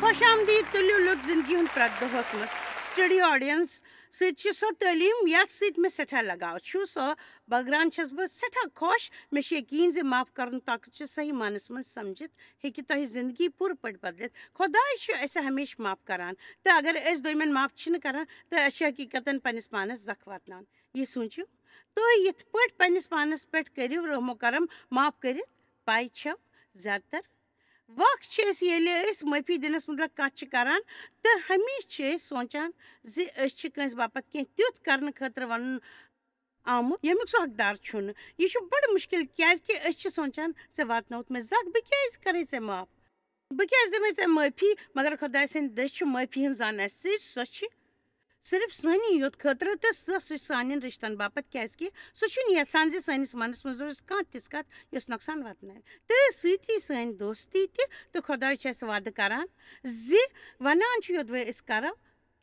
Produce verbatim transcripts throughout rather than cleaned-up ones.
خۄش آمدید، تُلِو لُطف زندگی ہُنٛد پرٛٮ۪تھ دۄہَس منٛز۔ سٹڈی آڈینس سۭتۍ چھِ سۄ تعلیٖم، یَتھ سۭتۍ مےٚ سٮ۪ٹھاہ لگاو چھُ۔ سۄ بٲگراوان چھَس بہٕ سٮ۪ٹھاہ خۄش۔ مےٚ چھُ یقیٖن زِ معاف کرُن طاقت چھُ صحیح معنس منٛز سمجھِتھ ہیٚکہِ تۄہہِ زندگی پوٗرٕ پٲٹھۍ بدلِتھ۔ خۄداے چھُ اَسہِ ہمیشہِ معاف کران، تہٕ اگر أسۍ دوٚیمٮ۪ن معاف چھِنہٕ کران، تہٕ أسۍ چھِ حقیٖقتن پننِس پانس زکھ واتناوان۔ یہِ سوٗنٛچِو، تُہۍ یِتھ پٲٹھۍ پننِس پانس پٮ۪ٹھ کٔرِو رحم و کرم، معاف کٔرِتھ۔ پاے چھو، زیادٕ تر وقت چھِ أسۍ، ییٚلہِ أسۍ معٲفی دِنَس مُتعلِق کَتھ چھِ کَران، تہٕ ہمیشہِ چھِ أسۍ سونٛچان زِ أسۍ چھِ کٲنٛسہِ باپتھ کینٛہہ تیُتھ کَرنہٕ خٲطرٕ وَنُن آمُت، ییٚمیُک سُہ حقدار چھُنہٕ۔ یہِ چھُ بَڑٕ مُشکِل، کیٛازِکہِ أسۍ چھِ سونٛچان، "ژےٚ واتنووُتھ مےٚ زَکھ، بہٕ کیٛازِ کَرے ژےٚ معاف؟ بہٕ کیٛازِ دِمے ژےٚ معٲفی؟" مگر خۄداے سٕنٛدِ دٔسۍ چھِ معٲفی ہٕنٛز زان اَسہِ سۭتۍ، سۄ چھِ صرف سٲنی یوت خٲطرٕ، تہٕ سۄ، سُہ چھُ سانٮ۪ن رِشتَن باپتھ، کیٛازِکہِ سُہ چھُنہٕ یَژھان زِ سٲنِس مَنَس منٛز روزِ کانٛہہ تِژھ کَتھ، یۄس نۄقصان واتنایہِ۔ تہٕ سۭتی سٲنۍ دوستی تہِ، تہٕ خۄداے چھُ اَسہِ وعدٕ کَران زِ وَنان چھُ یوٚدوَے أسۍ کَرو،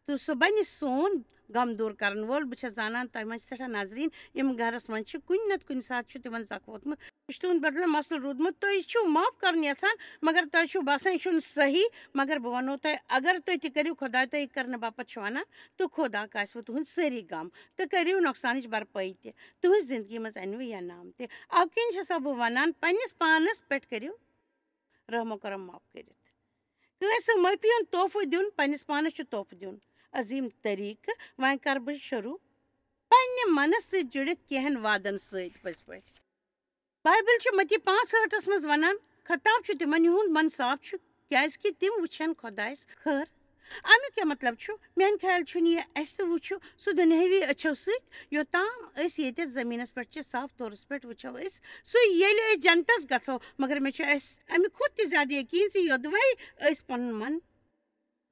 تہٕ سُہ بَنہِ سون غم دوٗر کَرَن وول۔ بہٕ چھَس زانان، تۄہہِ منٛز چھِ سٮ۪ٹھاہ ناظریٖن، یِم گَرَس منٛز چھِ، کُنہِ نَتہٕ کُنہِ ساتہٕ چھُ تِمَن زَکھ ووتمُت۔ یہِ چھُ تُہُنٛد بدلہٕ مسلہٕ روٗدمُت۔ تُہۍ چھِو معاف کَرُن یَژھان، مگر تۄہہِ چھُو باسان، یہِ چھُنہٕ صحیح۔ مگر بہٕ وَنو تۄہہِ، اگر تُہۍ تہِ کٔرِو، خۄداے تۄہہِ یہِ کَرنہٕ باپتھ چھُ وَنان، تہٕ خۄدا کاسہِ وٕ تُہُنٛد سٲری غم، تہٕ کٔرِو نۄقصانٕچ بھرپٲیی تہِ۔ تُہٕنٛزِ زِندگی منٛز اَنِوٕ اِنعام تہِ۔ اَوٕ کِنۍ چھَسو بہٕ وَنان، پنٛنِس پانَس پٮ۪ٹھ کٔرِو رحم و کرم معاف کٔرِتھ۔ کٲنٛسہِ معٲفی ہُنٛد تحفہٕ دیُن، پنٛنِس پانَس چھُ تحفہٕ دیُن۔ عظیٖم طریٖقہٕ۔ وۄنۍ کَرٕ بہٕ شروٗع پنٛنہِ منَس سۭتۍ جُڑِتھ کینٛہَن وعدَن سۭتۍ۔ پٔزۍ پٲٹھۍ، بایبل چھِ متی پانٛژھ ٲٹھس منٛز وَنان، "خطاب چھُ تِمن، یِہُنٛد من صاف چھُ، کیٛازِ کہِ تِم وٕچھن خۄدایس خٲر۔" اَمیُک کیٛاہ مطلب چھُ؟ میٛانہِ خیال چھُنہٕ یہِ اَسہِ تہِ وٕچھُ، سُہ دُنیٲوی أچھو سۭتۍ، یوٚتام أسۍ ییٚتٮ۪تھ زٔمیٖنس پٮ۪ٹھ چھِ، صاف طورس پٮ۪ٹھ وٕچھو أسۍ سُہ، ییٚلہِ أسۍ جنتس گژھو۔ مگر مےٚ چھُ اَسہِ اَمہِ کھۄتہٕ تہِ زیادٕ یقیٖن زِ یوٚدوَے أسۍ پنُن من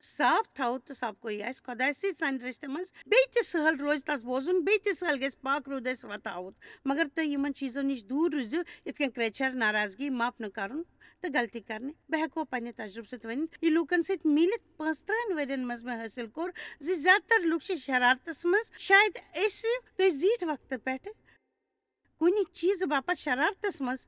صاف تھاوو تہٕ سبقو یہِ آسہِ خۄدایہِ سۭتۍ سانہِ رِشتہٕ منٛز بیٚیہِ تہِ سہل روزِ تس بوزُن، بیٚیہِ تہِ سہل گژھِ پاک روٗد اَسہِ وۄتھاوُت۔ مگر تُہۍ یِمن چیٖزو نِش دوٗر روٗزِو، یِتھ کٔنۍ کرٛیچھر، ناراضگی، معاف نہٕ کرُن تہٕ غلطی کرنہِ۔ بہٕ ہٮ۪کو پننہِ تجربہٕ سۭتۍ ؤنِتھ، یہِ لوٗکن سۭتۍ مِلِتھ پانٛژترٕٛہن ؤرین منٛز مےٚ حٲصِل کوٚر زِ زیادٕ تر لُکھ چھِ شرارتس منٛز، شاید أسۍ تُہۍ زیٖٹھۍ وقتہٕ پٮ۪ٹھٕ کُنہِ چیٖزٕ باپتھ شرارتس منٛز،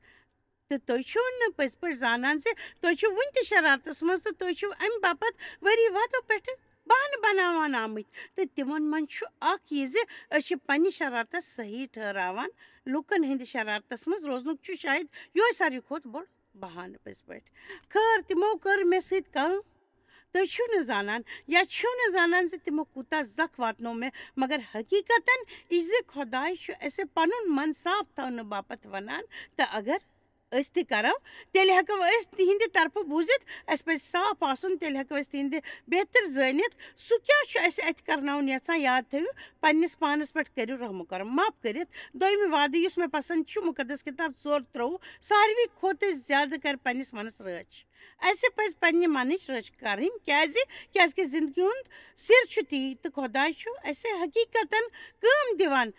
تہٕ تُہۍ چھِو نہٕ پٔزۍ پٲٹھۍ زانان زِ تُہۍ چھِو وُنہِ تہِ شرارتس منٛز، تہٕ تُہۍ چھِو امہِ باپتھ ؤری وادو پٮ۪ٹھٕ بہانہٕ بناوان آمٕتۍ۔ تہٕ تِمن منٛز چھُ اکھ یہِ زِ أسۍ چھِ پننہِ شرارتس صحیح ٹھہراوان۔ لوٗکن ہٕنٛدِ شرارتس منٛز روزنُک چھُ شاید یِہوٚے ساروی کھۄتہٕ بوٚڑ بہانہٕ پٔزۍ پٲٹھۍ۔ خٲر، تِمو کٔر مےٚ سۭتۍ کٲم۔ تُہۍ چھِو نہٕ زانان یا چھِو نہٕ زانان زِ تِمو کوٗتاہ زکھ واتنوو مےٚ، مگر حقیقتاً یہِ زِ خۄداے چھُ اَسہِ پنُن من صاف تھاونہٕ باپتھ وَنان، تہٕ اگر أسۍ تہِ کرو، تیٚلہِ ہٮ۪کو أسۍ تِہنٛدِ طرفہٕ بوٗزِتھ۔ اَسہِ پَزِ صاف آسُن، تیٚلہِ ہٮ۪کو أسۍ تِہنٛدِ بہتر زٲنِتھ۔ سُہ کیٛاہ چھُ اَسہِ اَتہِ کرناوُن یَژھان؟ یاد تھٲیِو، پننِس پانَس پٮ۪ٹھ کٔرِو رحم و کرم، معاف کٔرِتھ۔ دوٚیمہِ وعدٕ، یُس مےٚ پسنٛد چھُ، مُقدس کِتاب ژور ترٛۆوُہ، ساروی کھۄتہٕ زیادٕ کر پننِس منَس رٲچھ۔ اَسہِ پَزِ پننہِ منٕچ رٲچھ کرٕنۍ۔ کیٛازِ؟ کیٛازِکہِ زِندگی ہُنٛد سِر چھُ تی، تہٕ خۄداے چھُ اَسہِ حقیٖقتاً کٲم دِوان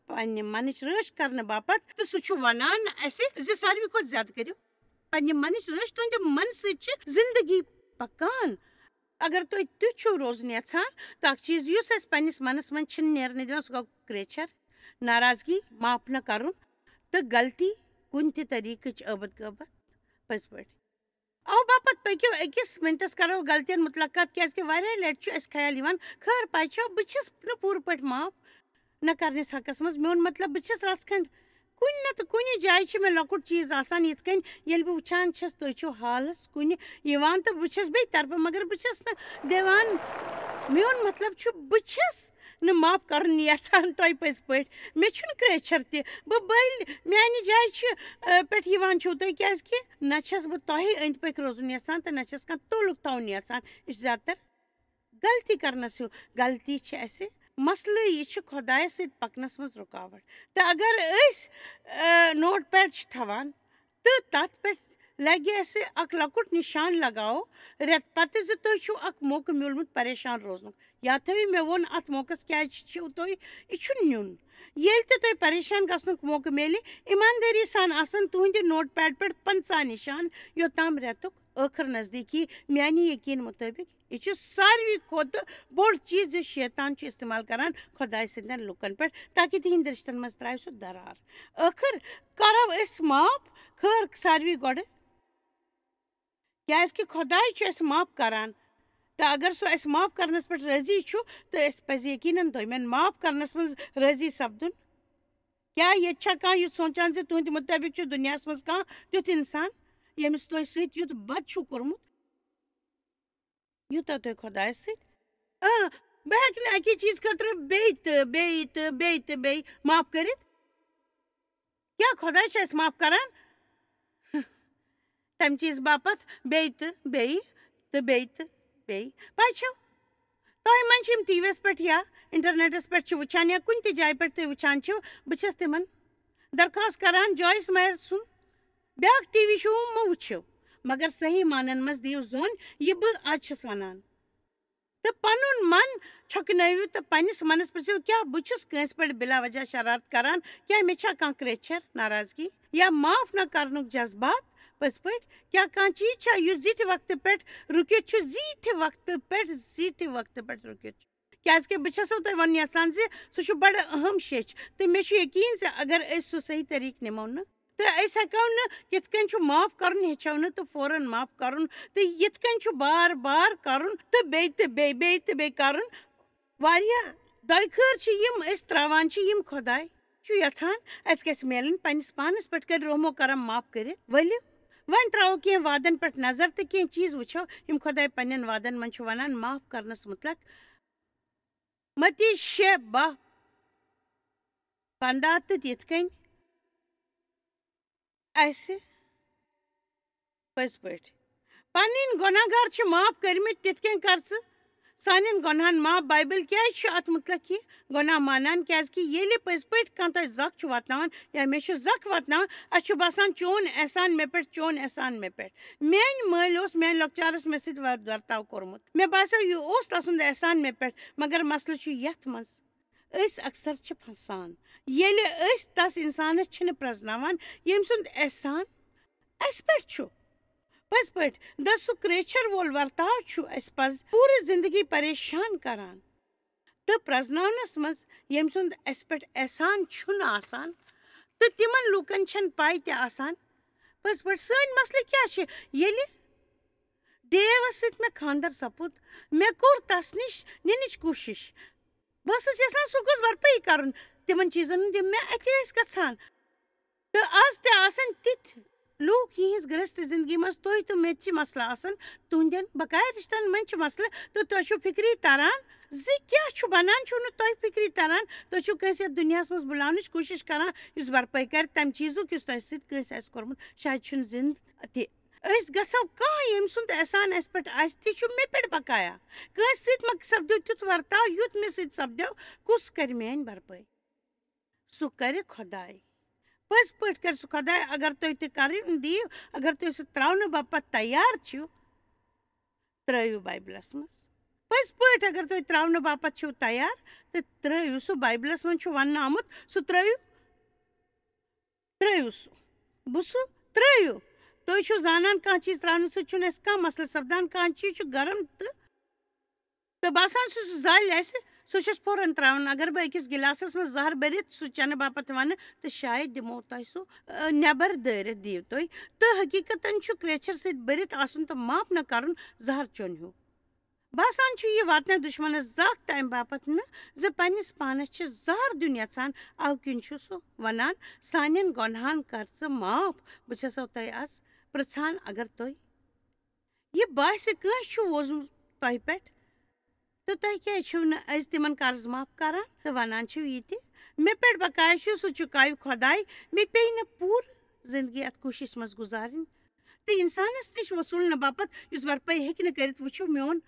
پننہِ منٕچ رٲچھ کرنہٕ باپتھ۔ تہٕ سُہ چھُ وَنان اَسہِ زِ ساروی کھۄتہٕ زیادٕ کٔرِو پننہِ منٕچ رٲچھ۔ تُہنٛدِ منہٕ سۭتۍ چھِ زِندگی پکان۔ اگر تُہۍ تیُتھ چھِو روزُن یژھان، تہٕ اکھ چیٖز یُس اَسہِ پننِس منَس منٛز چھِنہٕ نیرنہٕ دِوان، سُہ گوٚو کرٛیچھر، ناراضگی، معاف نہ کرُن، تہٕ غلطی کُنہِ تہِ طریٖقٕچ ٲبَت غٲبت۔ پٔزۍ پٲٹھۍ۔ اَوٕ باپتھ پٔکِو، أکِس مِنٹَس کَرو غلطیَن مُتعلق کَتھ، کیٛازِکہِ واریاہ لَٹہِ چھُ اَسہِ خیال یِوان، خٲر پَے چھو، بہٕ چھَس نہٕ پوٗرٕ پٲٹھۍ معاف نہ کَرنِس حقَس منٛز۔ میون مطلب، بہٕ چھَس رَژھ کھنٛڈ کُنہِ نَتہٕ کُنہِ جایہِ چھِ مےٚ لۄکُٹ چیٖز آسان، یِتھ کٔنۍ ییٚلہِ بہٕ وٕچھان چھَس، تُہۍ چھِو حالَس کُنہِ یِوان تہٕ بہٕ چھَس بیٚیہِ طرفہٕ، مگر بہٕ چھَس نہٕ دِوان۔ میون مطلب چھُ، بہٕ چھَس نہٕ معاف کَرُن یَژھان تۄہہِ پٔزۍ پٲٹھۍ۔ مےٚ چھُنہٕ کرٛیچھَر تہِ۔ بہٕ بٔلۍ، میٛانہِ جایہِ چھِ، آ، پٮ۪ٹھ یِوان چھِو تُہۍ، کیٛازِکہِ نہ چھَس بہٕ تۄہہِ أنٛدۍ پٔکۍ روزُن یَژھان تہٕ نہ چھَس کانٛہہ تعلق تھاوُن یَژھان۔ یہِ چھُ زیادٕ تر غلطی کرنس ہیوٗ۔ غلطی چھِ اَسہِ، مسلہٕ یہِ چھِ خۄدایَس سۭتۍ پَکنَس منٛز رُکاوٹ۔ تہٕ اگر أسۍ، آ، نوٹ پیڈ چھِ تھاوان تہٕ تَتھ پٮ۪ٹھ لَگہِ اَسہِ اَکھ لۄکُٹ نِشان لگاوو رٮ۪تہٕ پتہٕ زِ تُہۍ چھِو اَکھ موقعہٕ میوٗلمُت پریشان روزنُک۔ یا تھٲیِو مےٚ ووٚن، اَتھ موقعس کیٛازِ چھِو تُہۍ، یہِ چھُنہٕ نیُن۔ ییٚلہِ تہِ تۄہہِ پریشان گژھنُک موقعہٕ میلہِ، ایٖماندٲری سان آسَن تُہٕنٛدِ نوٹ پیڈ پٮ۪ٹھ پنٛژاہ نِشان، یوٚتام رٮ۪تُک ٲخٕر نزدیٖک یی۔ میٛانہِ یقیٖن مُطٲبِق، یہِ چھُ ساروی کھۄتہٕ بوٚڑ چیٖز یُس شیطان چھُ استعمال کران خۄداے سٕنٛدٮ۪ن لُکن پٮ۪ٹھ، تاکہِ تِہنٛدِ رِشتن منٛز ترٛاوِ سُہ درار۔ ٲخٕر کرو أسۍ معاف، خٲر ساروی گۄڈٕ کیٛازِ کہِ خۄداے چھُ اَسہِ معاف کران۔ تہٕ اگر سُہ اَسہِ معاف کرنَس پٮ۪ٹھ رٲضی چھُ، تہٕ اَسہِ پَزِ یقیٖناً دوٚیمٮ۪ن معاف کرنَس منٛز رٲضی سَپدُن۔ کیٛاہ ییٚتہِ چھا کانٛہہ یُتھ سونٛچان زِ تُہٕنٛدِ مُطٲبِق چھُ دُنیاہَس منٛز کانٛہہ تیُتھ اِنسان، ییٚمِس تۄہہِ سۭتۍ یُتھ بد چھُو کوٚرمُت، یوٗتاہ تۄہہِ خۄدایَس سۭتۍ؟ اۭں، بہٕ ہٮ۪کہٕ نہٕ اَکی چیٖز خٲطرٕ بیٚیہِ تہٕ بیٚیہِ تہٕ بیٚیہِ تہٕ بیٚیہِ معاف کٔرِتھ۔ کیٛاہ خۄداے چھُ اَسہِ معاف کران؟ تَمہِ چیٖز باپتھ بیٚیہِ تہٕ بیٚیہِ تہٕ بیٚیہِ تہٕ بیٚیہِ۔ پَے چھَو، تۄہہِ منٛز چھِ یِم ٹی وی یَس پٮ۪ٹھ یا اِنٹرنیٹَس پٮ۪ٹھ چھِ وٕچھان یا کُنہِ تہِ جایہِ پٮ۪ٹھ تُہۍ وٕچھان چھِو، بہٕ چھَس تِمَن درخواست کران، جویِس میر سُنٛد بیٛاکھ ٹی وی شو مہٕ وٕچھِو، مگر صحیح معنن منٛز دِیِو زوٚن یہِ بہٕ آز چھَس وَنان۔ تہٕ پنُن من چھۄکنٲوِو تہٕ پننِس منس پرژھِو، کیٛاہ بہٕ چھُس کٲنٛسہِ پٮ۪ٹھ بلا وجہ شرارت کران؟ کیٛاہ مےٚ چھا کانٛہہ کرٛیچھر، ناراضگی یا معاف نہ کرنُک جذبات؟ پٔزۍ پٲٹھۍ، کیٛاہ کانٛہہ چیٖز چھا یُس زِٹھِ وقتہٕ پٮ۪ٹھ رُکِتھ چھُ، زِٹھِ وقتہٕ پٮ۪ٹھ، زِٹھِ وقتہٕ پٮ۪ٹھ رُکِتھ چھُ؟ کیٛازِکہِ بہٕ چھَسو تۄہہِ وَنُن یَژھان زِ سُہ چھُ بَڑٕ اَہَم شیٚچھ، تہٕ مےٚ چھُ یقیٖن زِ اگر أسۍ سُہ صحیح طریٖقہٕ نِمو نہٕ، تہٕ أسۍ ہٮ۪کو نہٕ یِتھ کٔنۍ چھُ معاف کَرُن ہیٚچھو نہٕ تہٕ فوراً معاف کَرُن، تہٕ یِتھ کٔنۍ چھُ بار بار کَرُن تہٕ بیٚیہِ تہٕ بیٚیہِ، بیٚیہِ تہٕ بیٚیہِ کَرُن۔ واریاہ دۄیہِ خٲر چھِ یِم أسۍ ترٛاوان چھِ، یِم خۄداے چھُ یَژھان اَسہِ گژھِ میلٕنۍ۔ پنٛنِس پانَس پٮ۪ٹھ کٔرۍ رحم و کرم معاف کٔرِتھ۔ ؤلِو، وۄنۍ ترٛاوو کینٛہہ وعدَن پٮ۪ٹھ نظر تہٕ کینٛہہ چیٖز وٕچھو، یِم خۄداے پنٛنٮ۪ن وعدَن منٛز چھُ وَنان معاف کَرنَس مُتعلق۔ متی شےٚ باہ پنٛداہ تہٕ یِتھ کٔنۍ اَسہِ پٔزۍ پٲٹھۍ پنٕنۍ گۄناہ گار چھِ معاف کٔرمٕتۍ، تِتھ کٔنۍ کر ژٕ سانٮ۪ن گۄناہن معاف۔ بایبل کیٛازِ چھِ اتھ مُتعلق یہِ گۄناہ مانان؟ کیٛازِ کہِ ییٚلہِ پٔزۍ پٲٹھۍ کانٛہہ تۄہہِ زکھ چھُ واتناوان یا مےٚ چھُ زکھ واتناوان، اَسہِ چھُ باسان، چون احسان مےٚ پٮ۪ٹھ، چون احسان مےٚ پٮ۪ٹھ۔ میٛانہِ مٲلۍ اوس میٛانہِ لۄکچارس مےٚ سۭتۍ ور-، ورتاو کوٚرمُت۔ مےٚ باسیو، یہِ اوس تسُنٛد احسان مےٚ پٮ۪ٹھ، مگر مسلہٕ چھُ یتھ منٛز۔ أسۍ اکثر چھِ پھسان، ییٚلہِ أسۍ تس انسانس چھِنہٕ پرزناوان، ییٚمۍ سُنٛد احسان اَسہِ پٮ۪ٹھ چھُ۔ پٔزۍ پٲٹھۍ، دَ سُہ کرٛیچھر وول ورتاو چھُ اَسہِ پَز پوٗرٕ زِندگی پریشان کران تہٕ پرزناونَس منٛز، ییٚمۍ سُنٛد اَسہِ پٮ۪ٹھ احسان چھُنہٕ آسان تہٕ تِمن لوٗکن چھَنہٕ پَے تہِ آسان۔ پٔزۍ پٲٹھۍ، سٲنۍ مسلہٕ کیٛاہ چھِ؟ ییٚلہِ ڈیوَس سۭتۍ مےٚ خانٛدر سَپُد، مےٚ کوٚر تَس نِش نِنٕچ کوٗشِش۔ بہٕ ٲسٕس یَژھان سُہ گوٚژھ بھرپٲیی کَرُن تِمَن چیٖزَن ہُنٛد، یِم مےٚ اَتھِ ٲسۍ گژھان۔ تہٕ آز تہِ آسَن تِتھۍ لوٗکھ یِہِنٛز گرٛہستہٕ زِندگی منٛز، تُہۍ تہٕ مےٚ تہِ چھِ مسلہٕ آسان، تُہٕنٛدٮ۪ن بقایا رِشتَن منٛز چھِ مسلہٕ، تہٕ تۄہہِ چھُو فِکری تَران زِ کیٛاہ چھُ بَنان، چھُو نہٕ تۄہہِ فِکری تَران، تُہۍ چھِو کٲنٛسہِ یَتھ دُنیاہَس منٛز بُلاونٕچ کوٗشِش کَران، یُس بھرپٲیی کَرِ تَمہِ چیٖزُک، یُس تۄہہِ سۭتۍ کٲنٛسہِ آسہِ کوٚرمُت، شاید چھُنہٕ زِندٕ تہِ۔ أسۍ گژھو کانٛہہ، ییٚمۍ سُنٛد احسان اَسہِ پٮ۪ٹھ آسہِ، تہِ چھُ مےٚ پٮ۪ٹھ بقایا۔ کٲنٛسہِ سۭتۍ مہ سپدیو تیُتھ ورتاو، یُتھ مےٚ سۭتۍ سپدیو، کُس کرِ میٲنۍ بھرپٲے؟ سُہ کرِ خۄداے۔ پٔزۍ پٲٹھۍ کرِ سُہ خۄداے۔ اگر تُہۍ تہِ کرٕنۍ دِیِو، اگر تُہۍ سُہ ترٛاونہٕ باپتھ تیار چھِو، ترٛٲیِو بایبلس منٛز۔ پٔزۍ پٲٹھۍ، اگر تُہۍ ترٛاونہٕ باپتھ چھِو تیار، تہٕ ترٛٲیِو سُہ۔ بایبلس منٛز چھُ وننہٕ آمُت، سُہ ترٛٲیِو۔ ترٛٲیِو سُہ۔ بہٕ سُہ ترٛٲیِو۔ تُہۍ چھِو زانان، کانٛہہ چیٖز ترٛاونہٕ سۭتۍ چھُنہٕ اَسہِ کانٛہہ مسلہٕ سپدان۔ کانٛہہ چیٖز چھُ گرم تہٕ، تہٕ باسان، سُہ، سُہ زالہِ اَسہِ، سُہ چھُس فوراً ترٛاوان۔ اگر بہٕ أکِس گِلاسَس منٛز زَہر بٔرِتھ سُہ چٮ۪نہٕ باپتھ وَنہٕ، تہٕ شاید دِمو تۄہہِ سُہ، آ، نٮ۪بر دٲرِتھ دِیِو تُہۍ۔ تہٕ حقیٖقتاً چھُ کرٛیچھر سۭتۍ بٔرِتھ آسُن تہٕ معاف نہ کَرُن زَہر چیوٚن ہیوٗ۔ باسان چھُ، یہِ واتنایہِ دُشمنس زکھ، تہٕ امہِ باپتھ نہٕ زِ پننِس پانس چھِ زہر دیُن یژھان، اوٕ کِنۍ چھُ سُہ ونان، سانٮ۪ن گۄنہان کر ژٕ معاف۔ بہٕ چھسو تۄہہِ از پرژھان، اگر تُہۍ یہِ باسہِ، کٲنٛسہِ چھُ ووزمُت تۄہہِ پٮ۪ٹھ، تہٕ تۄہہِ کیازِ چھِو نہٕ أزۍ تِمن قرض معاف کران تہٕ ونان چھِو یہِ تہِ، مےٚ پٮ۪ٹھ بقایا چھُ، سُہ چُکاوِ خۄداے، مےٚ پیٚیہِ نہٕ پوٗرٕ زندگی اتھ کوٗشش منٛز گُزارٕنۍ۔ تہٕ انسانس نِش وصوٗلنہٕ باپتھ، یُس بھرپٲے ہیٚکہِ نہٕ کٔرِتھ، وٕچھِو، میون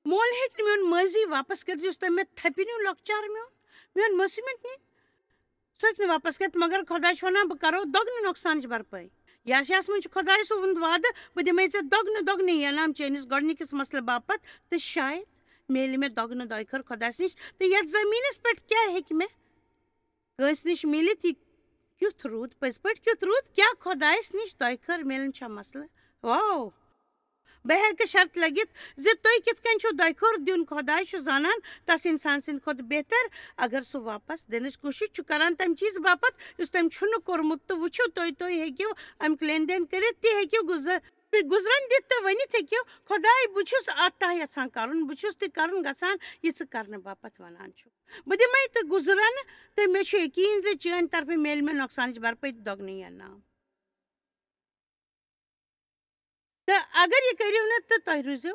مول ہیٚکہِ نہٕ میون مٲضی واپس کٔرِتھ، یُس تۄہہِ مےٚ تھپہِ نیوٗ لۄکچار میون، میون معصوٗمیت نِنۍ۔ سُہ ہیٚکہِ نہٕ واپس کٔرِتھ، مگر خۄداے چھُ ونان، بہٕ کرو دۄگنہٕ نۄقصانٕچ بھرپٲے۔ یشعیاہس منٛز چھُ خۄداے سُنٛد وعدٕ، بہٕ دِمے ژےٚ دۄگنہٕ دۄگنہٕ انعام چٲنِس گۄڈٕنِکِس مسلہٕ باپتھ، تہٕ شاید میلہِ مےٚ دۄگنہٕ دۄیہِ خٲر خۄدایس نِش۔ تہٕ یتھ زٔمیٖنس پٮ۪ٹھ کیٛاہ ہیٚکہِ مےٚ کٲنٛسہِ نِش مِلِتھ؟ یہِ کیُتھ روٗد؟ پٔزۍ پٲٹھۍ کیُتھ روٗد؟ کیٛاہ خۄدایس نِش دۄیہِ خٲر میلُن چھا مسلہٕ؟ واو! بہٕ ہیٚکہٕ شرط لٔگِتھ زِ تُہۍ کِتھ کٔنۍ چھِو دۄیہِ خٲر دیُن۔ خۄداے چھُ زانان، تس انسان سٕنٛدِ کھۄتہٕ بہتر۔ اگر سُہ واپس دِنٕچ کوٗشش چھُ کران تمہِ چیٖزٕ باپتھ، یُس تٔمۍ چھُنہٕ کوٚرمُت، تہٕ وٕچھِو، تُہۍ، تُہۍ ہیٚکِو امیُک لین دین کٔرِتھ، تہِ ہیٚکِو گُزٲ-، تہٕ گُزرن دِتھ تہٕ ؤنِتھ ہیٚکِو، "خۄداے، بہٕ چھُس اَتھ تۄہہِ یَژھان کَرُن، بہٕ چھُس تہِ کَرُن گژھان، یہِ ژٕ کَرنہٕ باپَتھ وَنان چھُکھ۔" بہٕ دِمَے تہٕ گُزرَن، تہٕ مےٚ چھُ یقیٖن زِ چٲنۍ طرفہٕ میلہِ مےٚ نۄقصانٕچ بھرپٲے تہٕ دۄگنہٕ انعام۔ تہٕ اگر یہِ کٔرِو نہٕ، تہٕ تۄہہِ روٗزِو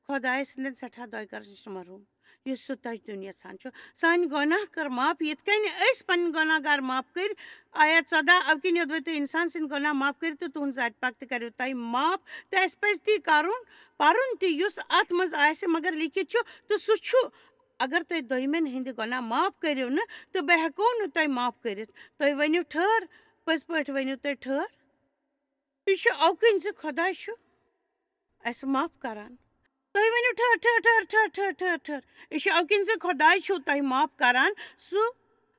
خۄداے سٕنٛدٮ۪ن سٮ۪ٹھاہ دۄیہِ غرض نِش محروٗم، یُس سُہ تۄہہِ دیُن یَژھان چھُ۔ سانہِ گۄناہ کٔر معاف، یِتھ کٔنۍ أسۍ پنٕنۍ گۄناہ گار معاف کٔرۍ۔ آیت ژۄداہ، اَوٕ کِنۍ یوٚدوَے تُہۍ اِنسان سٕنٛدۍ گۄناہ معاف کٔرِو، تہٕ تُہُنٛد ذاتِ پاک تہِ کَریو تۄہہِ معاف۔ تہٕ اَسہِ پَزِ تی کَرُن، پَرُن تہِ، یُس اَتھ منٛز آسہِ، مگر لیکھِتھ چھُ، تہٕ سُہ چھُ، اگر تُہۍ دوٚیمٮ۪ن ہٕنٛدِ گۄناہ معاف کٔرِو نہٕ، تہٕ بہٕ ہٮ۪کو نہٕ تۄہہِ معاف کٔرِتھ۔ تُہۍ ؤنِو ٹھٔہر، پٔزۍ پٲٹھۍ ؤنِو تُہۍ ٹھٔہر۔ یہِ چھُ اَوٕ کِنۍ زِ خۄداے چھُ اَسہِ معاف کران۔ تُہۍ ؤنِو ٹھٔہر، ٹھٔہر، ٹھٔہر، ٹھٔہر، ٹھٔہر، ٹھٔہر۔ یہِ چھُ اَوٕ کِنۍ زِ خۄداے چھُو تۄہہِ معاف کران، سُہ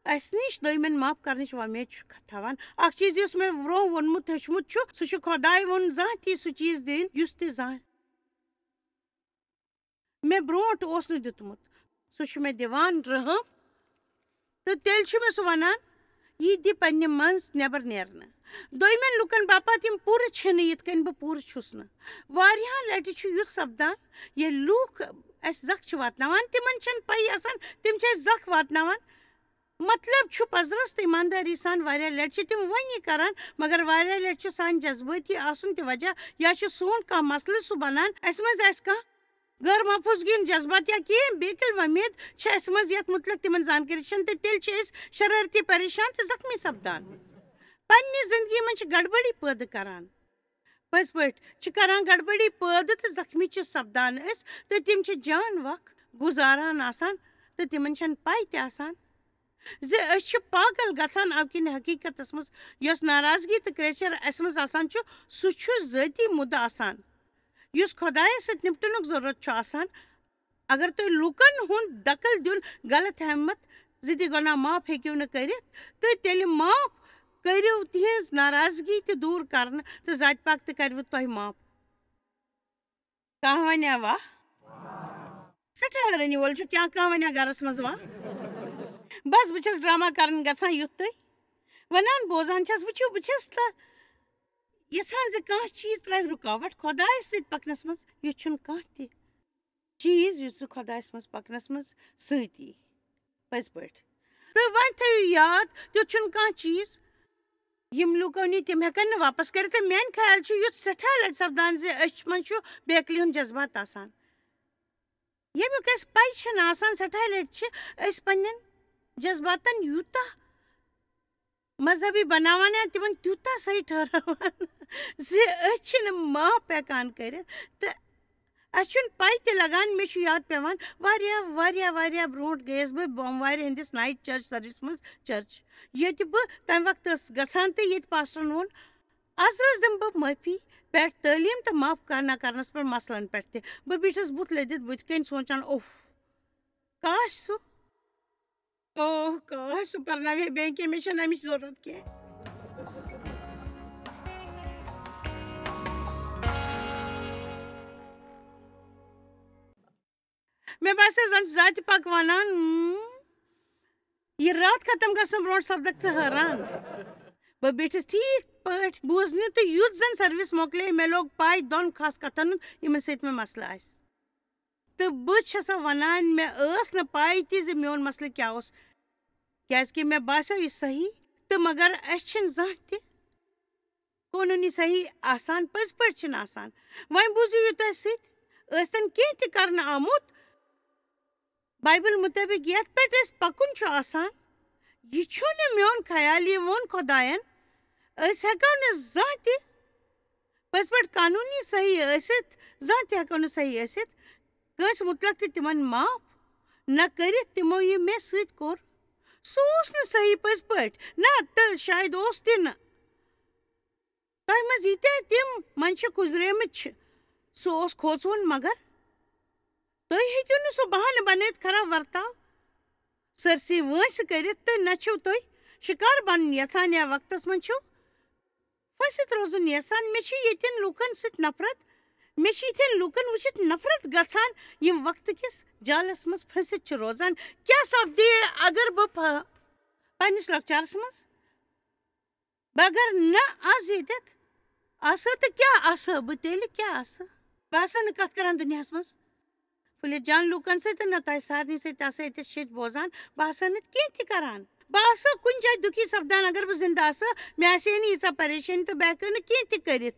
اَسہِ نِش دوٚیمٮ۪ن معاف کرنٕچ وۄمید چھُ تھاوان۔ اکھ چیٖز یُس مےٚ برونٛہہ ووٚنمُت ہیوٚچھمُت چھُ، سُہ چھُ خۄداے ووٚن زانٛہہ تہِ سُہ چیٖز دِنۍ، یُس تہِ زانٛہہ مےٚ برونٛٹھ اوس نہٕ دیُتمُت، سُہ چھُ مےٚ دِوان رٔحم۔ تہٕ تیٚلہِ چھُ مےٚ سُہ وَنان، یہِ دِ پنٛنہِ منٛز نٮ۪بر نیرنہٕ۔ دوٚیمٮ۪ن لُکن باپتھ، یِم پوٗرٕ چھِنہٕ یِتھ کٔنۍ بہٕ پوٗرٕ چھُس نہٕ۔ واریاہن لٹہِ چھُ یُتھ سپدان، ییٚلہِ لوٗکھ اَسہِ زکھ چھِ واتناوان، تِمن چھَنہٕ پَیی آسان، تِم چھِ اَسہِ زکھ واتناوان۔ مطلب چھُ پزرس تہٕ ایمانداری سان واریاہ لٹہِ چھِ تِم وۄنۍ یہِ کران، مگر واریاہ لٹہِ چھُ سانہِ جذبٲتی آسُن تہِ وجہ، یا چھُ سون کانٛہہ مسلہٕ سُہ بنان، اَسہِ منٛز آسہِ کانٛہہ غٲر محفوٗظگی ہُنٛد جذبات یا کینٛہہ بیٚیہِ کِل وۄمید چھِ اَسہِ منٛز یَتھ مُتعلِق تِمن زانکٲری چھَنہٕ، تہٕ تیٚلہِ چھِ أسۍ شرٲرتی، پریشان تہٕ زخمی سپدان۔ پننہِ زندگی منٛز چھِ گڑبڑی پٲدٕ کران۔ پٔزۍ پٲٹھۍ چھِ کران گڑبڑی پٲدٕ تہٕ زخمی چھِ سپدان أسۍ، تہٕ تِم چھِ جان وق گُزاران آسان، تہٕ تِمن چھَنہٕ پَے تہِ آسان زِ أسۍ چھِ پاگل گژھان۔ اَمہِ کِنۍ حقیٖقتس منٛز یۄس ناراضگی تہٕ کرٛیچھر اَسہِ منٛز آسان چھُ، سُہ چھُ ذٲتی مُدٕ آسان، یُس خۄدایَس سۭتۍ نِپٹنُک ضروٗرت چھُ آسان۔ اگر تُہۍ لوٗکن ہُنٛد دخل دیُن غلط ہٮ۪مت زِ تہِ گۄناہ معاف ہیٚکِو نہٕ کٔرِتھ، تہٕ تیٚلہِ معاف کٔرِو تِہنٛز ناراضگی تہِ دوٗر کرنہٕ، تہٕ ذاتِ پاک تہِ کرِوٕ تۄہہِ معاف۔ کانٛہہ وَنیا واہ؟ سٮ۪ٹھاہ حٲرٲنی وول چھُ، کیٛاہ کانٛہہ وَنیا گَرَس منٛز واہ؟ بَس، بہٕ چھَس ڈرٛاما کَران گژھان یُتھ تُہۍ وَنان بوزان چھَس، وٕچھِو، بہٕ چھَس تہٕ یَژھان زِ کانٛہہ چیٖز ترٛاوِ رُکاوَٹ خۄدایَس سۭتۍ پَکنَس منٛز۔ یُتھ چھُنہٕ کانٛہہ تہِ چیٖز یُس نہٕ خۄدایَس منٛز پَکنَس منٛز سۭتی، پٔزۍ پٲٹھۍ۔ تہٕ وۄنۍ تھٲیِو یاد، تیُتھ چھُنہٕ کانٛہہ چیٖز یِم لوٗکو نی تِم ہٮ۪کَن نہٕ واپَس کٔرِتھ۔ تہٕ میٛانہِ خیال چھُ یُتھ سٮ۪ٹھاہ لَٹہِ سَپدان زِ أسۍ چھِ، منٛز چھُ بیکلی ہُنٛد جذبات آسان۔ ییٚمیُک اَسہِ پَے چھَنہٕ آسان، سٮ۪ٹھاہ لَٹہِ چھِ أسۍ پنٛنٮ۪ن جذباتَن یوٗتاہ مذہبی بناوان یا تِمن تیوٗتاہ صحیح ٹھہراوان زِ أسۍ چھِنہٕ معاف ہٮ۪کان کٔرِتھ۔ تہٕ اَسہِ چھُنہٕ پَے تہِ لگان۔ مےٚ چھُ یاد پٮ۪وان، واریاہ، واریاہ، واریاہ برونٛٹھ گٔیَس بہٕ بوموارِ ہٕنٛدِس نایٹ چرچ سروِس منٛز چرچ، ییٚتہِ بہٕ تَمہِ وقتہٕ ٲسٕس گژھان تہٕ ییٚتہِ پاسٹرن ووٚن، "از رٲژ دِمہٕ بہٕ معٲفی پٮ۪ٹھ تعلیٖم تہٕ معاف کرنہ کرنَس پٮ۪ٹھ مسلن پٮ۪ٹھ تہِ۔" بہٕ بیٖٹھٕس بُتھ لٔدِتھ بٕتھِ کَنۍ سونٛچان، اوف، کاش سُہ اوہ، کاش سُہ پرناوِ ہے بیٚیہِ کینٛہہ، مےٚ چھَنہٕ اَمِچ ضروٗرت کینٛہہ۔ مےٚ باسیٚو زَن چھُ ذاتِ پاک وَنان، "ہم، یہِ راتھ ختم گژھنہٕ برونٛٹھ سپدکھ ژٕ حٲران۔" بہٕ بیٖٹھٕس ٹھیٖک پٲٹھۍ بوزنہِ تہٕ یُتھ زَن سروِس مۄکلے، مےٚ لوٚگ پَے دۄن خاص کَتھَن ہُنٛد یِمَن سۭتۍ مےٚ مسلہٕ آسہِ۔ تہٕ بہٕ چھَسا وَنان، مےٚ ٲس نہٕ پَے تہِ زِ میون مسلہٕ کیٛاہ اوس، کیٛازِکہِ مےٚ باسیو یہِ صحیح، تہٕ مگر اَسہِ چھِنہٕ زانٛہہ تہِ قونوٗنی صحیح آسان، پٔزۍ پٲٹھۍ چھِنہٕ آسان۔ وۄنۍ بوٗزِو یہِ تۄہہِ سۭتۍ، ٲسۍتَن کینٛہہ تہِ کرنہٕ آمُت، بایبل مُطٲبِق یَتھ پٮ۪ٹھ اَسہِ پَکُن چھُ آسان، یہِ چھُنہٕ میون خیال، یہِ ووٚن خۄدایَن، أسۍ ہٮ۪کو نہٕ زانٛہہ تہِ پٔزۍ پٲٹھۍ قانوٗنی صحیح ٲسِتھ، زانٛہہ تہِ ہٮ۪کو نہٕ صحیح ٲسِتھ، کٲنٛسہِ مُتلق تہِ تِمن معاف نہ کٔرِتھ تِمو یہِ مےٚ سۭتۍ کوٚر۔ سُہ اوس نہٕ صحیح پٔزۍ پٲٹھۍ، نہ تہٕ شاید اوس تہِ نہٕ۔ تۄہہِ منٛز ییٖتیٛاہ تِم منٛدچھِ گُزریمٕتۍ چھِ، سُہ اوس کھوژوُن، مگر تُہۍ ہیٚکِو نہٕ سُہ بہانہٕ بنٲوِتھ خراب ورتاو سٲرسٕے وٲنٛسہِ کٔرِتھ، تہٕ نہ چھِو تُہۍ شِکار بنُن یژھان یا وقتس منٛز چھِو پھٔسِتھ روزُن یژھان۔ مےٚ چھِ ییٚتٮ۪ن لوٗکن سۭتۍ نفرت، مےٚ چھِ ییٚتٮ۪ن لوٗکن وٕچھِتھ نفرت گژھان، یِم وقتہٕ کِس جالس منٛز پھٔسِتھ چھِ روزان۔ کیٛاہ سپدِ اگر بہٕ پہ-، پننِس لۄکچارس منٛز، بہٕ اگر نہٕ از ییٚتٮ۪تھ آسہٕ تہٕ کیٛاہ آسہٕ بہٕ تیٚلہِ؟ کیٛاہ آسہٕ؟ بہٕ آسہٕ نہٕ کَتھ کَران دُنیاہَس منٛز۔ پُلِس جان لوٗکَن سۭتۍ تہٕ نہ تۄہہِ سارنٕے سۭتۍ آسہٕ أتِس شیٚتۍ بوزان۔ بہٕ آسہٕ نہٕ کینٛہہ تہِ کَران۔ بہٕ آسہٕ کُنہِ جایہِ دُکھی سَپدان۔ اگر بہٕ زِندٕ آسہٕ، مےٚ آسہِ ہے نہٕ ییٖژاہ پریشٲنی تہٕ بہٕ ہٮ۪کہٕ ہا نہٕ کینٛہہ تہِ کٔرِتھ۔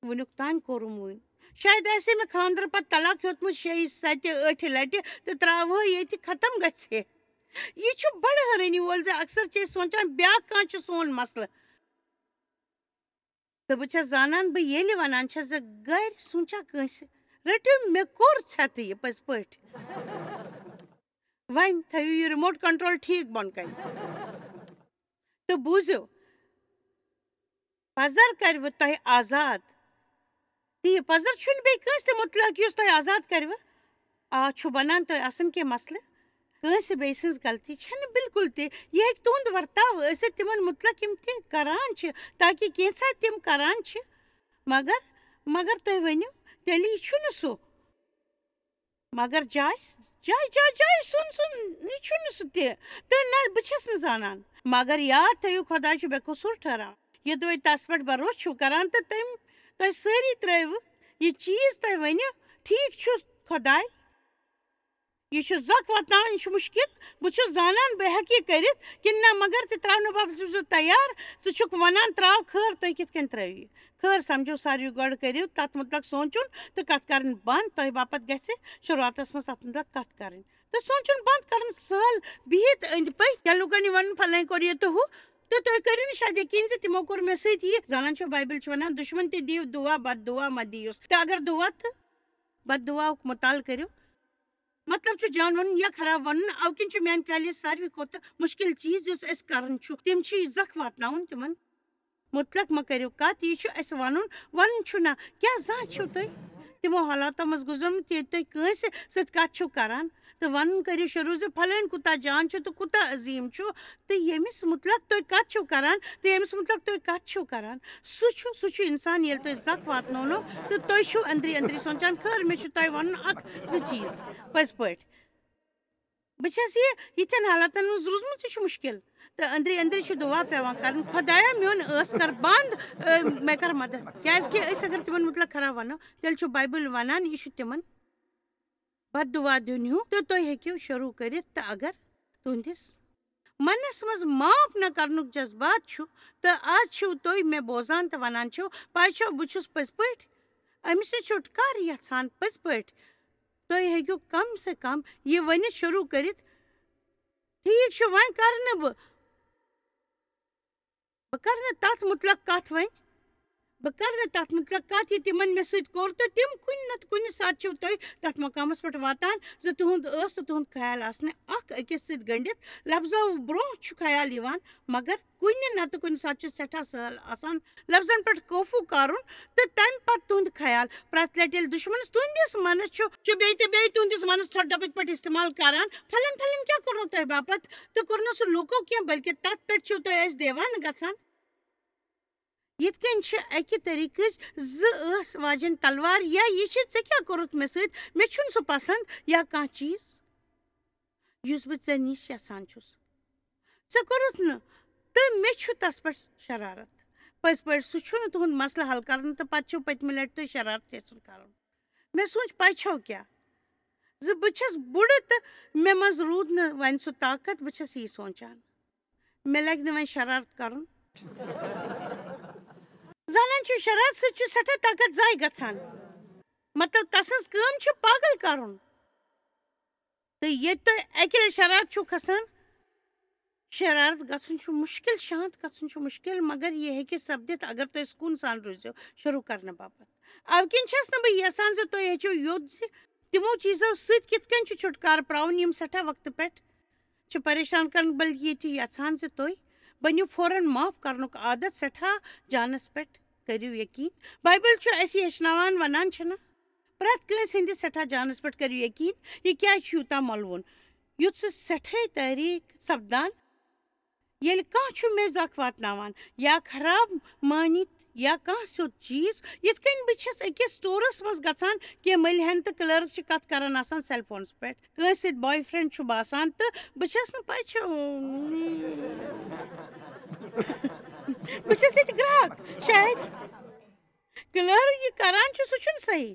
وٕنیُک تام کوٚرُم وۄنۍ۔ شاید آسہِ ہے مےٚ خانٛدرٕ پَتہٕ طلاق ہیوٚتمُت شیٚیہِ، سَتہِ، ٲٹھِ لَٹہِ تہٕ ترٛاوہے ییٚتہِ، ختم گژھِ ہے۔ یہِ چھُ بَڑٕ حٲرٲنی وول زِ اکثر چھِ أسۍ سونٛچان، بیٛاکھ کانٛہہ چھُ سون مسلہٕ۔ تہٕ بہٕ چھَس زانان، بہٕ ییٚلہِ وَنان چھَس زِ گَرِ سونٛچا کٲنٛسہِ، رٔٹِو، مےٚ کوٚر ژھٮ۪تہٕ یہِ پٔزۍ پٲٹھۍ۔ وۄنۍ تھٲیِو یہِ remote control ٹھیٖک بۄن کَنہِ۔ تہٕ بوٗزِو، پَزر کَرِ وۄنۍ تۄہہِ آزاد۔ تہٕ یہِ پَزر چھُنہٕ بیٚیہِ کٲنٛسہِ تہِ مُتلق یُس تۄہہِ آزاد کَرِ وۄنۍ۔ آ، چھُ بَنان تۄہہِ آسَن کینٛہہ مسلہٕ۔ کٲنٛسہِ بیٚیہِ سٕنٛز غلطی چھَنہٕ بِلکُل تہِ۔ یہِ ہیٚکہِ تُہُنٛد ورتاو ٲسِتھ تِمَن مُتلق یِم تہِ کَران چھِ، تاکہِ کینٛژھا تِم کَران چھِ۔ مگر، مگر تُہۍ ؤنِو، تیٚلہِ یہِ چھُنہٕ سُہ۔ مگر جاے، جاے، جاے، جاے، سُن، سُن، یہِ چھُنہٕ سُہ تہِ۔ تہٕ نہ، بہٕ چھَس نہٕ زانان۔ مگر یاد تھٲیِو، خۄداے چھُ بے قصوٗر ٹھٔہراوان۔ یہِ تُہۍ تَس پٮ۪ٹھ بھروسہٕ چھِو کَران تہٕ تٔمۍ، تۄہہِ سٲری ترٛٲوِو یہِ چیٖز، تُہۍ ؤنِو، ٹھیٖک چھُ خۄداے، یہِ چھُ زَکھ واتناوان، یہِ چھُ مُشکِل، بہٕ چھُس زانان بہٕ ہٮ۪کہٕ یہِ کٔرِتھ کِنہٕ نہ، مگر تہِ ترٛاونہٕ باپتھ چھُس بہٕ تیار۔ ژٕ چھُکھ وَنان ترٛاو خٲر، تُہۍ کِتھ کٔنۍ ترٛٲوِو یہِ؟ خٲر سَمجھو، ساروی گۄڈٕ کٔرِو تَتھ مُتلق سونٛچُن تہٕ کَتھ کَرٕنۍ بنٛد۔ تۄہہِ باپتھ گژھِ شروٗعاتَس منٛز تَتھ مُتلق کَتھ کَرٕنۍ۔ تہٕ سونٛچُن بنٛد کَرُن سہل، بِہِتھ أنٛدۍ پٔکۍ یا لُکَن یہِ وَنُن، "فلٲنۍ کوٚر یہِ تہٕ ہُہ"، تہٕ تُہۍ کٔرِو نہٕ شاید یقیٖن زِ تِمو کوٚر مےٚ سۭتۍ یہِ۔ زانان چھو، بایبل چھِ وَنان، "دُشمن تہِ دِیِو دُعا، بد دُعا مہ دِیُس۔" تہٕ اگر دُعا تہٕ بد دُعاہُک مُطالعہٕ کٔرِو، مطلب چھُ جان وَنُن یا خراب وَنُن، اَوٕ کِنۍ چھُ میٛانہِ خیالہِ ساروی کھۄتہٕ مُشکِل چیٖز یُس أسۍ کَرُن چھُ، تِم چھِ یہِ زَکھ واتناوُن تِمَن۔ مُتلق مہ کٔرِو کَتھ، یہِ چھُ اَسہِ وَنُن، وَنُن چھُ نہ، کیٛاہ زانٛہہ چھِو تُہۍ تِمو حالاتو منٛز گُزرمُت، ییٚتہِ تُہۍ کٲنٛسہِ سۭتۍ کَتھ چھِو کَران تہٕ وَنُن کٔرِو شروٗع زِ فلٲنۍ کوٗتاہ جان چھُ تہٕ کوٗتاہ عظیٖم چھُ، تہٕ ییٚمِس مُتلق تُہۍ کَتھ چھِو کَران تہٕ ییٚمِس مُتلق تُہۍ کَتھ چھِو کَران، سُہ چھُ، سُہ چھُ اِنسان ییٚلہِ تُہۍ زَکھ واتنوونو تہٕ تُہۍ چھِو أنٛدری أنٛدری سونٛچان، خٲر، مےٚ چھُ تۄہہِ وَنُن اَکھ زٕ چیٖز پٔزۍ پٲٹھۍ۔ بہٕ چھَس یہِ یِتھٮ۪ن حالاتَن منٛز روٗزمٕژ، یہِ چھُ مُشکِل۔ تہٕ أنٛدری أنٛدری چھُ دُعا پٮ۪وان کَرُن، "خۄدایا، میون ٲس کَر بنٛد، اے، مےٚ کَر مدد۔" کیٛازِکہِ أسۍ اگر تِمَن مُتلق خراب وَنو، تیٚلہِ چھُ بایبل وَنان، یہِ چھُ تِمَن بد دُعا دیُن ہیوٗ، تہٕ تُہۍ ہیٚکِو شروٗع کٔرِتھ۔ تہٕ اگر تُہٕنٛدِس منَس منٛز معاف نہ کَرنُک جذبات چھُ، تہٕ آز چھِو تُہۍ مےٚ بوزان تہٕ وَنان چھِو، پَے چھو، بہٕ چھُس پٔزۍ پٲٹھۍ أمِس نِش چھُٹکار یَژھان، پٔزۍ پٲٹھۍ۔ تُہۍ ہیٚکِو کم سے کم یہِ ؤنِتھ شروٗع کٔرِتھ، "ٹھیٖک چھُ، وۄنۍ کَرٕ نہٕ بہٕ، بہٕ کَرٕ نہٕ تَتھ مُتلق کَتھ وۄنۍ، بہٕ کَرٕ نہٕ تَتھ مُتلق کَتھ، یہِ تِمَن مےٚ سۭتۍ کوٚر تہٕ تِم کُنہِ نَتہٕ کُنہِ ساتہٕ چھِو تُہۍ تَتھ مقامَس پٮ۪ٹھ واتان زِ تُہُنٛد ٲس تہٕ تُہُنٛد خیال آسنہٕ اَکھ أکِس سۭتۍ گٔنٛڈِتھ، لفظو برٛونٛہہ چھُ خیال یِوان، مگر کُنہِ نَتہٕ کُنہِ ساتہٕ چھُ سٮ۪ٹھاہ سہل آسان لفظن پٮ۪ٹھ قوفوٗ کَرُن تہٕ تَمہِ پتہٕ تُہُنٛد خیال۔ پرٛٮ۪تھ لٹہِ ییٚلہِ دُشمنس تُہٕنٛدِس منس چھُ، چھُ بیٚیہِ تہٕ بیٚیہِ تُہٕنٛدِس منس ژھۄٹہٕ ڈبٕکۍ پٲٹھۍ استعمال کران، "پھلٲنۍ پھلٲنۍ کیٛاہ کوٚرنو تۄہہِ باپتھ؟" تہٕ کوٚرنو سُہ لوٗکو کینٛہہ، بلکہِ تتھ پٮ۪ٹھ چھِو تُہۍ أسۍ دیوانہٕ گژھان۔ یِتھ کٔنۍ چھِ اکہِ طریقٕچ زٕ ٲس واجٮ۪ن تلوار، یا یہِ چھِ، "ژےٚ کیٛاہ کوٚرُتھ مےٚ سۭتۍ؟ مےٚ چھُنہٕ سُہ پسنٛد"، یا کانٛہہ چیٖز یُس بہٕ ژےٚ نِش یژھان چھُس، ژےٚ کوٚرُتھ نہٕ، تہٕ مےٚ چھُ تَس پٮ۪ٹھ شرارت۔ پٔزۍ پٲٹھۍ، سُہ چھُنہٕ تُہُنٛد مسلہٕ حل کران تہٕ پتہٕ چھِو پٔتمہِ لٹہِ تُہۍ شرارت یژھُن کرُن۔ مےٚ سوٗنٛچ، پَے چھَو کیٛاہ؟ زِ بہٕ چھَس بُڈٕ تہٕ مےٚ منٛز روٗد نہٕ وۄنۍ سُہ طاقت، بہٕ چھَس یی سونٛچان۔ مےٚ لَگہِ نہٕ وۄنۍ شرارت کرُن۔ زانان چھِو، شرارت سۭتۍ چھُ سٮ۪ٹھاہ طاقت ضایع گژھان۔ مطلب، تَسٕنٛز کٲم چھِ پاگل کرُن۔ تہٕ ییٚتہِ تۄہہِ اَکہِ لَٹہِ شرارت چھُو کھسان، شرارت گژھُن چھُ مُشکِل، شانت گژھُن چھُ مُشکِل، مگر یہِ ہیٚکہِ سپدِتھ اگر تُہۍ سکوٗن سان روٗزِو شروٗع کرنہٕ باپتھ۔ اَوٕ کِنۍ چھَس نہٕ بہٕ یژھان زِ تُہۍ ہیٚچھِو یوٚت زِ تِمو چیٖزو سۭتۍ کِتھ کٔنۍ چھُ چھُٹکارٕ پراوُن، یِم سٮ۪ٹھاہ وقتہٕ پٮ۪ٹھ چھِ پریشان کران، بلکہِ یہِ تہِ یژھان زِ تُہۍ بٔنِو فوراً معاف کرنُک عادت سٮ۪ٹھاہ جانس پٮ۪ٹھ۔ کٔرِو یقیٖن، بایبل چھُ اَسہِ یہِ ہیٚچھناوان، وَنان چھُنہٕ، پرٛٮ۪تھ کٲنٛسہِ ہٕنٛدِس سٮ۪ٹھاہ جانس پٮ۪ٹھ کٔرِو یقیٖن۔ یہِ کیٛازِ چھُ یوٗتاہ مۄلوُن؟ یُتھ سُہ سٮ۪ٹھاہے تحریٖک سپدان، ییٚلہِ کانٛہہ چھُ مےٚ زکھ واتناوان یا خراب مٲنِتھ یا کانٛہہ سیوٚد چیٖز، یِتھ کٔنۍ بہٕ چھَس أکِس سٹورَس منٛز گژھان، کینٛہہ مٔلۍ ہٮ۪نہٕ تہٕ کلرک چھِ کتھ کران آسان سیل فونس پٮ۪ٹھ، کٲنٛسہِ سۭتۍ بوائے فرینڈ چھُ باسان تہٕ بہٕ چھَس نہٕ پَے چھَو۔ بہٕ چھَس ییٚتہِ گرٛاکھ، شاید کلٲرٕک یہِ کران چھُ، سُہ چھُنہٕ صحیح۔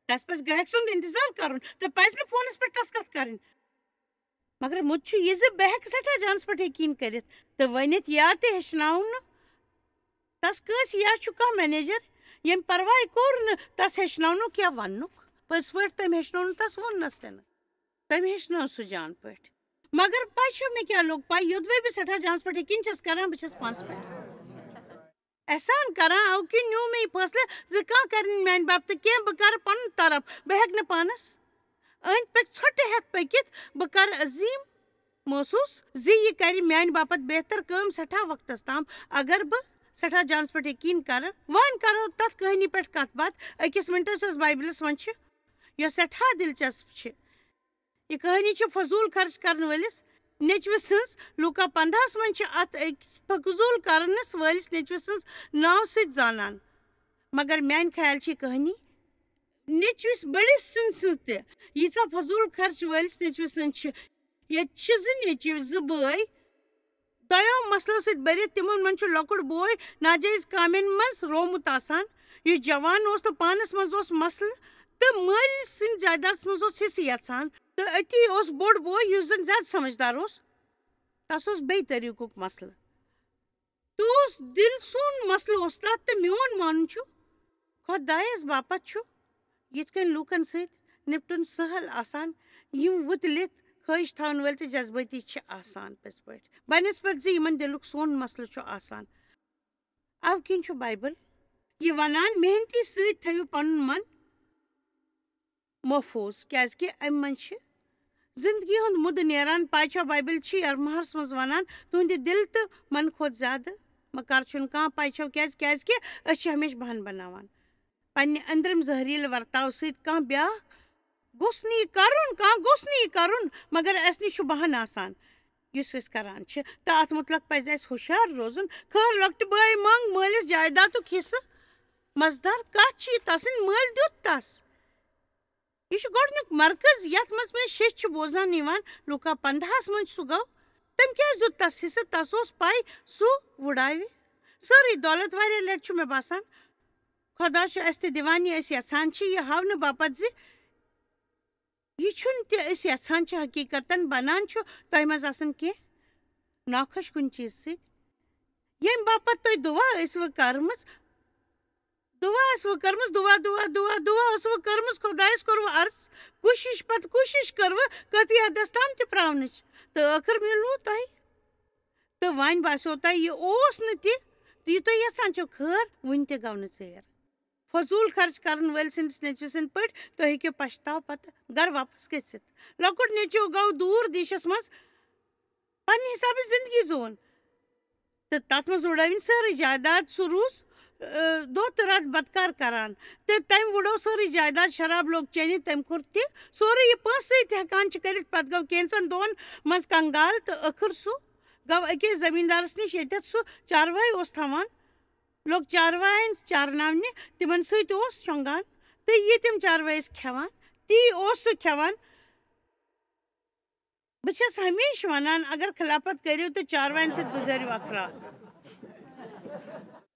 تَس پَزِ گرٛاکہِ سُنٛد اِنتظار کَرُن تہٕ پَزِ نہٕ فونَس پٮ۪ٹھ تَس کَتھ کَرٕنۍ۔ مگر مُد چھُ یہِ زِ بہٕ ہٮ۪کہٕ سٮ۪ٹھاہ جانَس پٮ۪ٹھ یقیٖن کٔرِتھ تہٕ ؤنِتھ یا تہِ ہیٚچھناوُن نہٕ تَس کٲنٛسہِ، یا چھُ کانٛہہ منیجر ییٚمۍ پَرواے کوٚر نہٕ تَس ہیٚچھناونُک یا وَننُک۔ پٔزۍ پٲٹھۍ تٔمۍ ہیٚچھنوو نہٕ تَس، ووٚن نَس تہِ نہٕ۔ تٔمۍ ہیٚچھنٲو سُہ جان پٲٹھۍ۔ مگر پَے چھو مےٚ کیٛاہ لوٚگ؟ پَے یوٚدوَے بہٕ سٮ۪ٹھاہ جانَس پٮ۪ٹھ یقیٖن چھَس کَران، بہٕ چھَس پانَس پٮ۪ٹھ احسان کَران، اَوٕ کِنۍ نیوٗ مےٚ یہِ فٲصلہٕ زِ کانٛہہ کَرِ نہٕ میٛانہِ باپتہٕ کینٛہہ، بہٕ کَرٕ پَنُن طرف، بہٕ ہٮ۪کہٕ نہٕ پانَس أنٛدۍ پٔکۍ ژھۄٹہٕ ہٮ۪تھ پٔکِتھ، بہٕ کَرٕ عظیٖم محسوٗس زِ یہِ کَرِ میٛانہِ باپتھ بہتر کٲم سٮ۪ٹھاہ وقتَس تام۔ اگر بہٕ سٮ۪ٹھاہ جانَس پٮ۪ٹھ یقیٖن کَرٕ، وۄنۍ کَرو تَتھ کہانی پٮ۪ٹھ کَتھ باتھ۔ أکِس مِنٹَس یۄس بایبلَس منٛز چھِ، یۄس سٮ۪ٹھاہ دِلچسپ چھِ۔ یہِ کہانی چھِ فضوٗل خرٕچ کَرَن وٲلِس نیٚچوِ سٕنٛز۔ لوٗکا پنٛداہَس منٛز چھِ اَتھ أکِس فضوٗل کَرنَس وٲلِس نیٚچوِ سٕنٛز ناو سۭتۍ زانان۔ مگر میٛانہِ خیال چھِ یہِ کہانی نیٚچوِس بٔڑِس سٕنٛدۍ سٕنٛز تہِ۔ ییٖژاہ فضوٗل خرٕچ وٲلِس نیٚچوِ سٕنٛز چھِ۔ ییٚتہِ چھِ زٕ نیٚچوِ، زٕ بٲے۔ دۄیو مسلو سۭتۍ بٔرِتھ۔ تِمن منٛز چھُ لۄکُٹ بوے ناجٲیز کامٮ۪ن منٛز روومُت آسان۔ یُس جوان اوس تہٕ پانس منٛز اوس مسلہٕ تہٕ مٲلۍ سٕنٛدِ جائیدادس منٛز اوس حصہٕ یژھان، تہٕ أتی اوس بوٚڑ بوے یُس زن زیادٕ سمجھدار اوس، تس اوس بیٚیہِ طریٖقُک مسلہٕ۔ تہٕ اوس دِل سُنٛد مسلہٕ اوس تتھ، تہٕ میون مانُن چھُ خۄدایس باپتھ چھُ یِتھ کٔنۍ لوٗکن سۭتۍ نپٹُن سہل آسان، یِم وُتلِتھ خٲہِش تھاون وٲلۍ تہٕ جذبٲتی چھِ آسان پٔزۍ پٲٹھۍ، بنسبت زِ یِمن دِلُک سون مسلہٕ چھُ آسان۔ اَوٕ کِنۍ چھُ بایبل یہِ ونان، محنتی سۭتۍ تھٲیِو پنُن من محفوٗظ، کیازِ کہِ امہِ منٛز چھِ زندگی ہُنٛد مُدٕ نیران۔ پاے چھا، بایبل چھِ یرمہس منٛز ونان، تُہنٛدِ دِل تہٕ من کھۄتہٕ زیادٕ مکار چھُنہٕ کانٛہہ۔ پاے چھو کیازِ؟ کیازِ کہِ أسۍ چھِ ہمیشہِ بہانہٕ بناوان۔ پننہِ أنٛدرِم زہریٖلہٕ ورتاو سۭتۍ کانٛہہ بیٛاکھ گوٚژھ نہٕ یہِ کرُن، کانٛہہ گوٚژھ نہٕ یہِ کرُن، مگر اَسہِ نِش چھُ بہانہٕ آسان، یُس أسۍ کران چھِ۔ تہٕ اَتھ مُتلق پَزِ اَسہِ ہُشار روزُن۔ خٲر، لۄکٹہِ بٲے منٛگ مٲلِس جایدادُک حصہٕ۔ مزٕدار کَتھ چھِ یہِ؟ تَسٕنٛدۍ مٲلۍ دیُت تَس۔ یہِ چھُ گۄڈٕنیُک مرکز، یَتھ منٛز مےٚ شیٚچھ چھِ بوزان یِوان۔ لوٗکا پنٛداہَس منٛز چھُ سُہ گوٚو۔ تٔمۍ کیٛازِ دیُت تَس حصہٕ؟ تَس اوس پَے سُہ وُڈاوِ سٲرٕے دولت۔ واریاہ لَٹہِ چھُ مےٚ باسان، خۄدا چھُ اَسہِ تہِ دِوان یہِ أسۍ یَژھان چھِ، یہِ ہاونہٕ باپتھ زِ یہِ چھُنہٕ تہِ أسۍ یَژھان چھِ حقیٖقتاً بَنان چھُ تۄہہِ منٛز آسان کینٛہہ ناخۄش کُنہِ چیٖزٕ سۭتۍ، ییٚمہِ باپتھ تۄہہِ دُعا ٲسوٕ کٔرمٕژ۔ دُعا ٲسوٕ کٔرمٕژ، دُعا، دُعا، دُعا، دُعا ٲسوٕ کٔرمٕژ، خۄدایَس کوٚروٕ عرض، کوٗشِش پَتہٕ کوٗشِش کٔروٕ، کٲفی حدس تام تہِ پرٛاونٕچ، تہٕ ٲخٕر مِلوٕ تۄہہِ۔ تہٕ وۄنۍ باسیو تۄہہِ، یہِ اوس نہٕ تہِ، یہِ تُہۍ یَژھان چھِو۔ خٲر، وٕنہِ تہِ گوٚو نہٕ ژیر۔ فضوٗل خرٕچ کرن وٲلۍ سٕنٛدِس نیٚچوِ سٕنٛدۍ پٲٹھۍ، تُہۍ ہیٚکِو پشتاو پتہٕ گرٕ واپس گٔژھِتھ۔ لۄکُٹ نیٚچو گوٚو دوٗر دیشس منٛز پننہِ حسابہٕ زندگی زون، تہٕ تتھ منٛز وُڈٲوِن سٲرٕے جائیداد۔ سُہ روٗز، آ، دۄہ تہٕ راتھ بدکار کران، تہٕ تٔمۍ وُڈٲو سٲرٕے جائیداد۔ شراب لوگ چینہِ، تٔمۍ کوٚر تہِ سورُے یہِ پونٛسہٕ سۭتۍ ہٮ۪کان چھِ کٔرِتھ۔ پتہٕ گوٚو کینٛژن دۄہن منٛز کنگال، تہٕ ٲخٕر سُہ گوٚو أکِس زمیٖندارس نِش، ییٚتٮ۪تھ سُہ چاروٲے اوس تھاوان۔ لوٚگ چاروایَن چارناونہِ، تِمَن سۭتۍ اوس شۄنٛگان، تہٕ یہِ تِم چاروٲے ٲسۍ کھٮ۪وان، تی اوس سُہ کھٮ۪وان۔ بہٕ چھَس ہمیشہِ وَنان، اگر خلافت کٔرِو تہٕ چاروایَن سۭتۍ گُزٲرِو اَکھ راتھ۔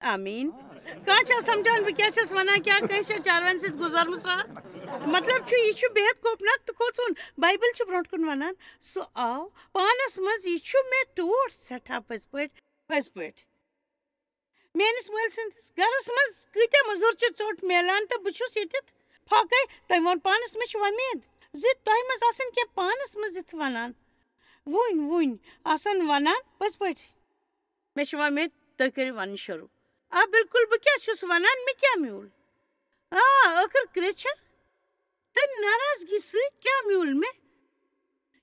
آمیٖن۔ کانٛہہ چھا سَمجھان بہٕ کیٛاہ چھَس وَنان؟ کیٛاہ کٲنٛسہِ چھا چاروایَن سۭتۍ گُزٲرمٕژ راتھ؟ مطلب چھُ، یہِ چھُ بے حد خوفناک تہٕ کھوژوُن۔ بایبل چھِ برونٛٹھ کُن وَنان، سُہ آو پانَس منٛز، یہِ چھُ مےٚ ٹوٹھ سٮ۪ٹھاہ پٔزۍ پٲٹھۍ، پٔزۍ پٲٹھۍ۔ میٲنِس مٲلۍ سٕنٛدِس گرس منٛز کۭتیاہ مٔزوٗر چھِ ژوٚٹ میلان تہٕ بہٕ چھُس ییٚتٮ۪تھ فاقے۔ تٔمۍ ووٚن پانس، مےٚ چھِ وۄمید زِ تۄہہِ منٛز آسن کینٛہہ پانس منٛز یِتھ ونان۔ وُنۍ، وُنۍ آسن ونان پٔزۍ پٲٹھۍ۔ مےٚ چھِ وۄمید تُہۍ کٔرِو ونٕنۍ شروٗع۔ آ، بِلکُل، بہٕ کیٛاہ چھُس ونان، مےٚ کیٛاہ میوٗل؟ آ، ٲخٕر کرٛیچھر تہٕ ناراضگی سۭتۍ کیٛاہ میوٗل مےٚ؟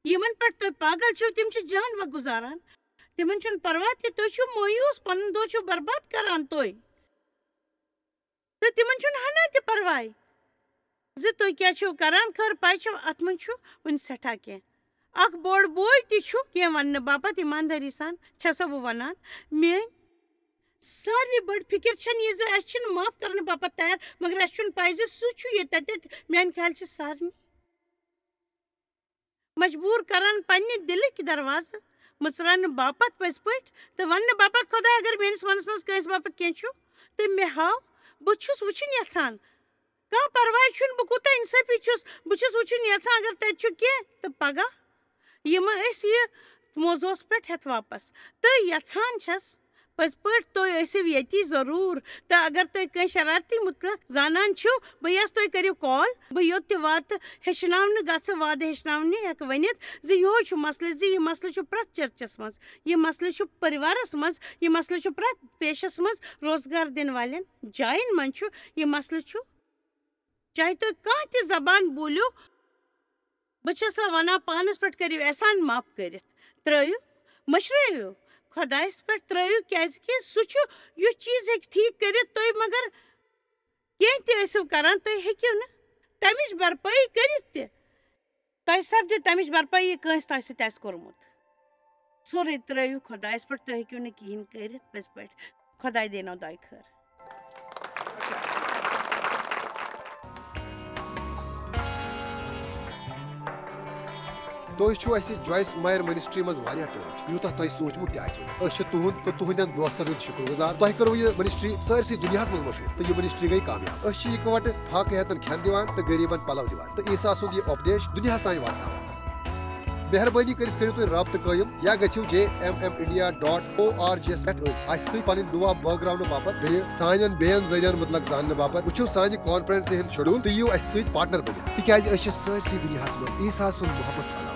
یِمن پٮ۪ٹھ تُہۍ پاگل چھِو، تِم چھِ جان و گُزاران۔ تِمن چھُنہٕ پرواے تہِ، تُہۍ چھِو مایوٗس، پنُن دۄہ چھِو برباد کران تُہۍ۔ تہٕ تِمن چھُنہٕ ہنا تہِ پرواے زِ تُہۍ کیٛاہ چھِو کران۔ خٲر، پاے چھَو، اتھ منٛز چھُ وُنہِ سٮ۪ٹھاہ کینٛہہ۔ اکھ بوٚڑ بوے تہِ چھُ کینٛہہ وننہٕ باپتھ ایماندٲری سان، چھَسو بہٕ ونان، میٲنۍ ساروی بٔڑ فکر چھَنہٕ یہِ زِ اَسہِ چھِنہٕ معاف کرنہٕ باپتھ تیار، مگر اَسہِ چھُنہٕ پَے زِ سُہ چھُ یہِ تَتٮ۪تھ۔ میٛانہِ خیال چھِ سارنٕے مجبوٗر کران پننہِ دِلٕکۍ دروازٕ مٕژراونہٕ باپتھ پٔزۍ پٲٹھۍ تہٕ وننہٕ باپتھ، خۄدایا، اگر میٲنِس منس منٛز کٲنٛسہِ باپتھ کینٛہہ چھُ، تہٕ مےٚ ہاو، بہٕ چھُس وٕچھُن یژھان۔ کانٛہہ پرواے چھُنہٕ، بہٕ کوٗتاہ انصٲفی چھُس، بہٕ چھُس وٕچھُن یژھان اگر تتہِ چھُ کینٛہہ۔ تہٕ پگاہ یِمہٕ أسۍ یہِ موضوعس پٮ۪ٹھ ہٮ۪تھ واپس۔ تہٕ یژھان چھَس پٔزۍ پٲٹھۍ تُہۍ ٲسِو ییٚتی ضروٗر۔ تہٕ اگر تُہۍ کٲنٛسہِ شرارتی مُتعلق زانان چھِو، بہٕ یژھٕ تُہۍ کٔرِو کال۔ بہٕ یوٚت تہِ واتہٕ ہیٚچھناونہٕ گژھٕ، وادٕ ہیٚچھناونہِ ہٮ۪کہٕ ؤنِتھ زِ یِہوے چھُ مسلہٕ، زِ یہِ مسلہٕ چھُ پرٛٮ۪تھ چرچس منٛز، یہِ مسلہٕ چھُ پریوارس منٛز، یہِ مسلہٕ چھُ پرٛٮ۪تھ پیشس منٛز، روزگار دِنہٕ والٮ۪ن جاین منٛز چھُ یہِ مسلہٕ چھُ۔ چاہے تُہۍ کانٛہہ تہِ زبان بوٗلِو، بہٕ چھَسو وَنان، پانَس پٮ۪ٹھ کٔرِو احسان، معاف کٔرِتھ ترٛٲیِو، مٔشرٲیِو خۄدایَس پٮ۪ٹھ ترٛٲیِو، کیٛازِکہِ سُہ چھُ یُس چیٖز ہیٚکہِ ٹھیٖک کٔرِتھ، تُہۍ مگر کینٛہہ تہِ ٲسِو کَران، تُہۍ ہیٚکِو نہٕ تَمِچ بھرپٲیی کٔرِتھ تہِ۔ تۄہہِ سَپدِ تَمِچ بھرپٲیی کٲنٛسہِ تۄہہِ سۭتۍ آسہِ کوٚرمُت۔ سورُے ترٛٲیِو خۄدایَس پٮ۪ٹھ، تُہۍ ہیٚکِو نہٕ کِہیٖنۍ کٔرِتھ پٔزۍ پٲٹھۍ۔ خۄداے دِنو دۄیہِ خٲر۔ تُہۍ چھِو اَسہِ جویِس مایر منسٹری منٛز واریاہ ٹٲٹھۍ، یوٗتاہ تۄہہِ سوٗنٛچمُت تہِ آسِوٕ نہٕ۔ أسۍ چھِ تُہُنٛد تہٕ تُہٕنٛدٮ۪ن دوستن ہُنٛد شُکر گُزار۔ تۄہہِ کٔروٕ یہِ منسٹری سٲرسٕے دُنیاہَس منٛز مشہوٗر، تہٕ یہِ منسٹری گٔے کامیاب۔ أسۍ چھِ یِکوَٹہٕ فاقہٕ ہیتن کھٮ۪ن دِوان تہٕ غریٖبن پلو دِوان، تہٕ عیسیٰ سُنٛد یہِ اُپدیش دُنیاہَس تام واتناوان۔ مہربٲنی کٔرِتھ کٔرِو تُہۍ رابطہٕ قٲیِم یا گٔژھِو J M M India dot O R G یَس پٮ۪ٹھ أسۍ اَسہِ سۭتۍ پنٕنۍ دُعا بٲگراونہٕ باپتھ، بیٚیہِ سانٮ۪ن بیٚین ذٔریعن مُتعلق زاننہٕ باپتھ۔ وٕچھِو سانہِ کانفرنسہِ ہُنٛد شیڈول تہٕ یِیِو اَسہِ سۭتۍ پارٹنر بٔنِتھ، تِکیٛازِ أسۍ چھِ سٲرسٕے دُنیاہَس منٛز عیسیٰ سُنٛد محبت پھٔہلاوان۔